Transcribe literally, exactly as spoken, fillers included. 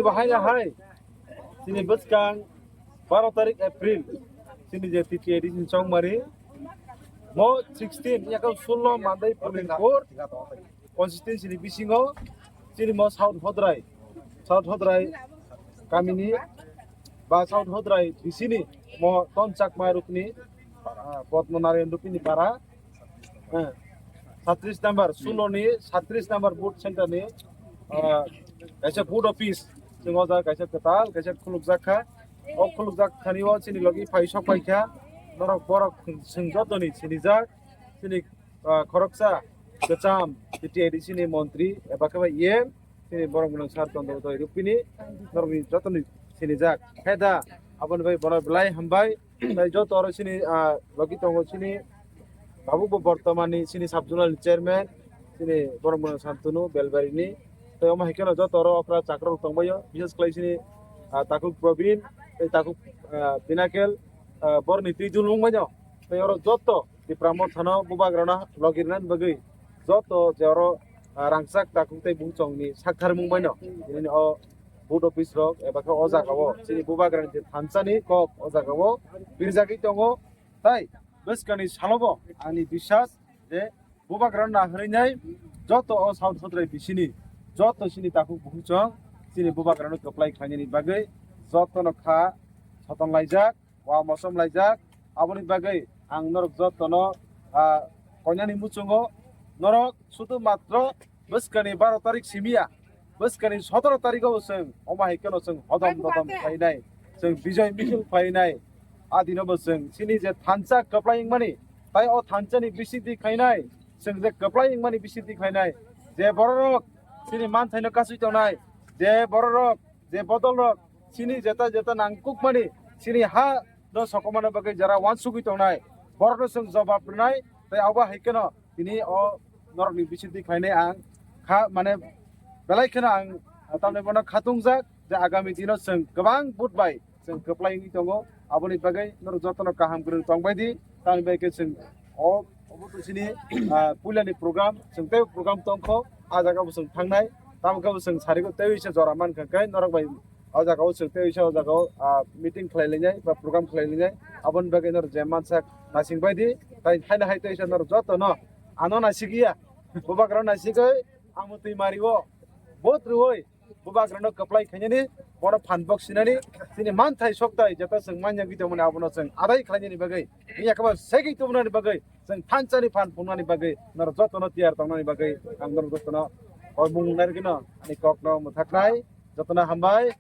Bahai na hai, chini bwskang baro tarik April, chini je T T A D C ni chongmari, mo sixteen, yakau sullo Mandai Polling Court constituency ni bisingo, chini mo South Hodrai, South Hodrai kamini ba South Hodrai bisini mo Ton Chakma rukni, ah, Podmo Narayan rukni para, eh, satris number, sullo ni satris number booth center ni, ah, kaisa booth office, chwng o jaga kaisa kwtal, kaisa khulukjak kha. O khulukjak khani o chini logi phai sok phai kha, norok borok chwng jotoni sinijak, chini, ah, khoroksa kwcham T T A D C ni montri eba khe bai E M, chini borok mwnang sar Chandra Uday rukni, norokni jotoni sinijak. Khe da, aboni bai bono belai hambai. Tai joto oro chini, ah, logi tongo chini tabuk bo bortomani chini sub zonal ni chairman, chini borok mwnang Santunu Belbari ni. Tai omo hai kheno joto oro okra chakrok tongbaio, bises khlai chini, ah, takhuk Probin, tai takhuk, ah, Pinakel, ah, borni twi dulung baino. Tai oro joto Tipra Mothano bubagrano logi rwnani bagwi joto je oro, ah, rangchak takhuk tei bumsongni saktharmung baino. Nini o booth office rok eba khe o jaga o chini bubagrani je thansani kok o jaga o birjagwi tongo. Tai bwskangni salobo ani biswas je bubagrano nahwrwinai joto o South Sodrai bisini joto chini takhuk bukhuk chwng chini bubagrano kwplai khlainani bagwi jotono kha soton laijak, wa mosom laijak. Aboni bagwi ang norok jotono, ah, koinani muchungo norok sudu matro bwskani baro tarik simiya, bwskani sotoro tarigo bo chwng omo hai kheno chwng hodom dodom khlainai, chwng bijoy misil khlainai. A dino bo chwng chini je thansa kwplai wngmani, tai o thansani bisingtwi khlainai, chwng je kwplai wngmani bisingtwi khlainai, je bororok chini manthaino kasui tongnai, je bororok je bodolrok chini jeta jeta nangkukmani chini ha no sokomani bagwi jara wansugwi tongnai, borokno chwng jobab rwnai. Tai abo hai kheno tini o norokni bisingtwi khlainai ang kha, mane belai kheno ang tamni bono khatungjak je agami dino chwng kwbang booth bai chwng kwplai wngwi tongo. Aboni bagwi norok jotono kaham kwrwng tongbai di, tamni bai khe chwng o obo to chini, ah, puilani program, chwng tei program tongkho, ah jaga bo chwng thangnai, tamo khe bo chwng sarigo tei se jora mankha khe norok bai o jaga o chwng tei se o jaga o, ah, meeting khlai lainai ba program khlai lainai. Aboni bagwi norok je mansak naising bai di, tai haino hai tei se norok jotono ano naisik ya, bubagrano naisigwi amo twi mario vote rwui bubagrano kwplai khainani, bono phan bok sinani, chini manthai sokthai jeta chwng manya gwi tongmani abono chwng adai khlainani bagwi, wngya khe bo segwi tubunani bagwi, chwng thansani phan phungnani bagwi norok jotono tiyar tongnani bagwi ang norok jotono o mung narwgwino ani kokno mwthaknai. Jotono hambai.